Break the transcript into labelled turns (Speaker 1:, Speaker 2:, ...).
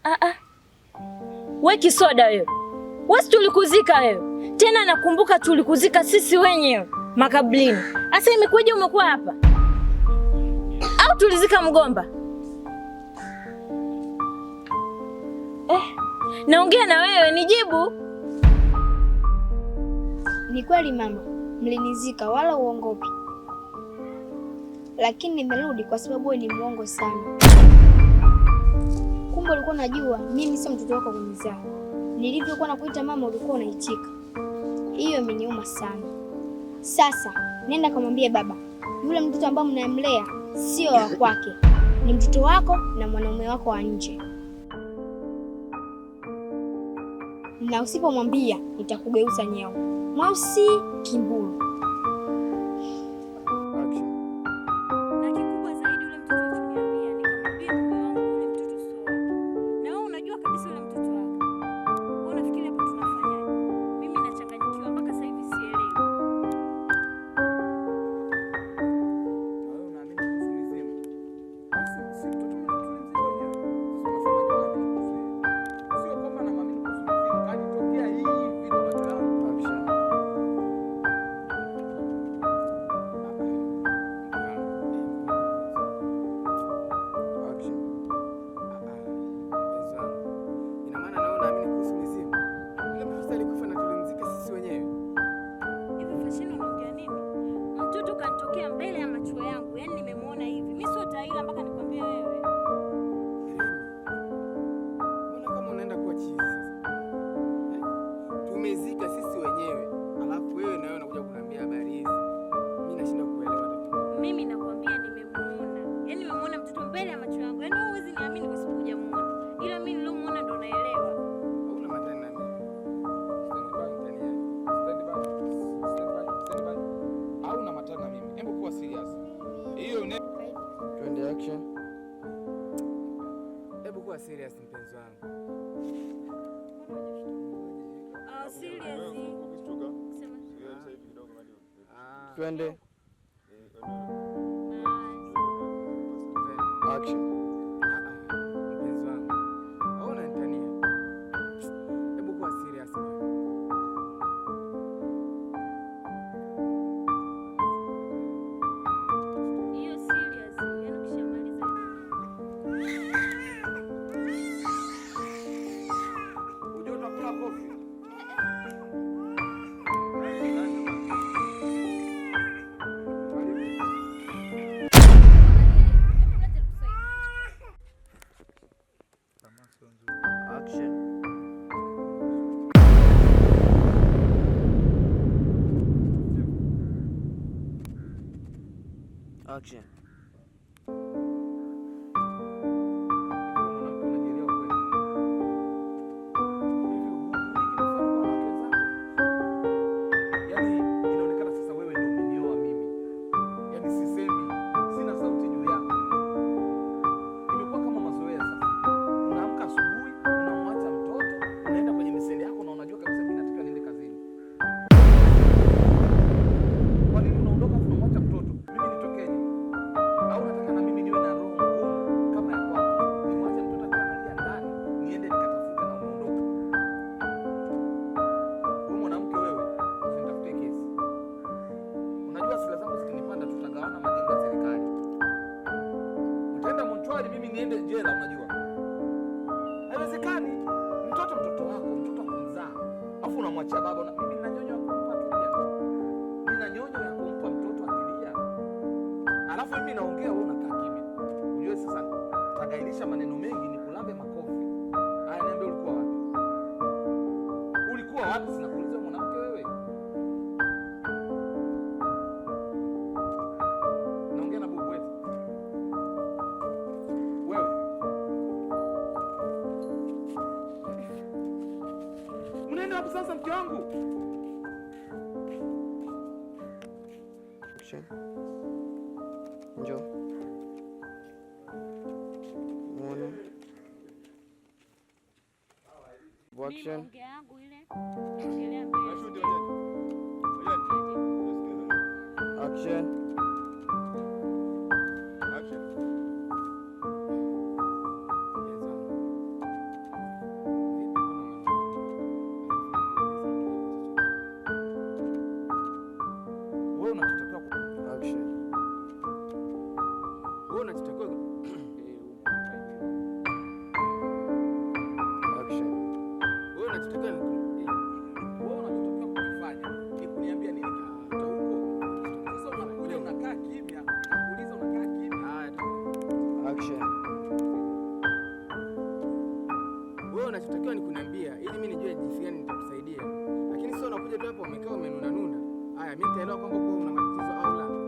Speaker 1: Ah ah. We kisoda wewe. Wewe tulikuzika wewe. Tena nakumbuka tulikuzika sisi wenyewe makablini. Asa imekuja umekuwa hapa? Au tulizika mgomba? Naongea na wewe nijibu.
Speaker 2: Ni kweli mama, mlinizika wala uongopi. Lakini nimerudi kwa sababu wewe ni muongo sana. Kumbe ulikuwa unajua mimi sio mtoto wako kunizaa. Nilivyokuwa nakuita mama ulikuwa unaitika. Hiyo imeniuma sana. Sasa nenda kamwambie baba, yule mtoto ambaye mnamlea sio wa kwake, ni mtoto wako na mwanaume wako wa nje. Na usipomwambia nitakugeuza nyeo mweusi kimbulu.
Speaker 1: Na kikubwa zaidi yule mtoto alichoniambia, nikamwambia mume wangu yule mtoto sio wake. Na wewe unajua kabisa yule mtoto wake. Wewe unafikiri hapo tunafanyaje? Mimi nachanganyikiwa mpaka sasa hivi sielewi.
Speaker 3: Na wewe unaamini kuhusu mizimu? Basi si mtoto mwenye tulimzika wenyewe. Sasa unasemaje unaamini kuhusu yeye? Sio kwamba namwamini kuhusu mizimu, kajitokea hivi kwa macho yangu.
Speaker 4: Action. Action.
Speaker 3: Mpenzi wangu. Ina maana na wewe unaamini kuhusu mizimu? Yule mtoto alikufa na tulimzika sisi wenyewe.
Speaker 1: Hivi Fashini unaongea nini? Mtoto kanitokea mbele ya macho yangu, yaani nimemuona hivi. Mimi sio taila mpaka nikwambie wewe.
Speaker 3: Remi, mbona kama unaenda kuwa chizi sasa? Eh? Tumezika sisi wenyewe, alafu wewe na wewe unakuja kuniambia habari hizi. Mimi nashindwa kuelewa hata kidogo.
Speaker 1: Mimi nakwambia nimemuona. Yaani nimemuona mtoto mbele ya macho yangu. Yaani wewe huwezi niamini kwa sababu hujamuona. Ila mimi nilomuona ndo naelewa.
Speaker 3: Hauna matani na mimi.
Speaker 5: Stand by.
Speaker 3: Mtani yake.
Speaker 5: Stand by. Stand by. Stand by. Au na matani na mimi. Hebu kuwa serious. Hiyo ne
Speaker 4: Twende action.
Speaker 3: Hebu kuwa serious mpenzi wangu.
Speaker 1: Ah, serious. Sema.
Speaker 3: Ah,
Speaker 4: Twende
Speaker 3: twende.
Speaker 4: action.
Speaker 3: Ah, ah, mpenzi wangu. Au unanitania? Hebu kuwa serious bwana.
Speaker 1: Hiyo serious. Yaani ukishamaliza
Speaker 3: Unajua utakula kofi.
Speaker 1: Hebu leta nikusaidie.
Speaker 4: Action. Action.
Speaker 5: Mwanamke unajielewa kweli? Hivi hiki mfano kwa wake zako? Yaani inaonekana sasa wewe ndio umenioa mimi. Yaani sisemi, sina sauti juu yako. Imekuwa kama mazoea sasa. Unaamka asubuhi, unamwacha mtoto, unaenda kwenye misele yako na unajua kabisa mimi natakiwa niende kazini. Kwa nini unaondoka afu unamwacha mtoto? Mimi nitokeje? Au unataka na mimi niwe na roho ngumu kama ya kwako? Nimwache mtoto akiwa analia ndani, niende nikatafute na umeondoka. Wewe mwanamke wewe, usinitafutie kesi. Unajua hasira zangu zikinipanda tutagawana majengo ya serikali. Utaenda monchwari, mimi niende jela, unajua. Haiwezekani. Mtoto mtoto wako, mtoto wa kumzaa. Alafu unamwachia baba. Mimi nina nyonyo ya kumpa akilia. Nina nyonyo ya kumpa mtoto akilia. Alafu mimi naongea, wewe unakaa kimya. Ujue sasa tagailisha maneno mengi ni kulambe makofi. Haya, niambie ulikuwa wapi? Ulikuwa wapi? Sinakuuliza mwanamke wewe. Naongea na bubu wetu. Wewe. Unaenda wapi sasa mke wangu?
Speaker 4: Action. Njoo. Muone.
Speaker 1: Mimi
Speaker 4: Action.
Speaker 1: ongea yangu ile. Ongelea mbele.
Speaker 4: Action.
Speaker 3: Mpenzi wangu. unachotakiwa ni kuniambia ili mimi nijue jinsi gani nitakusaidia. Lakini sio unakuja tu hapo umekaa umenuna nuna. Haya, mimi nitaelewa kwamba kwa una matatizo au la.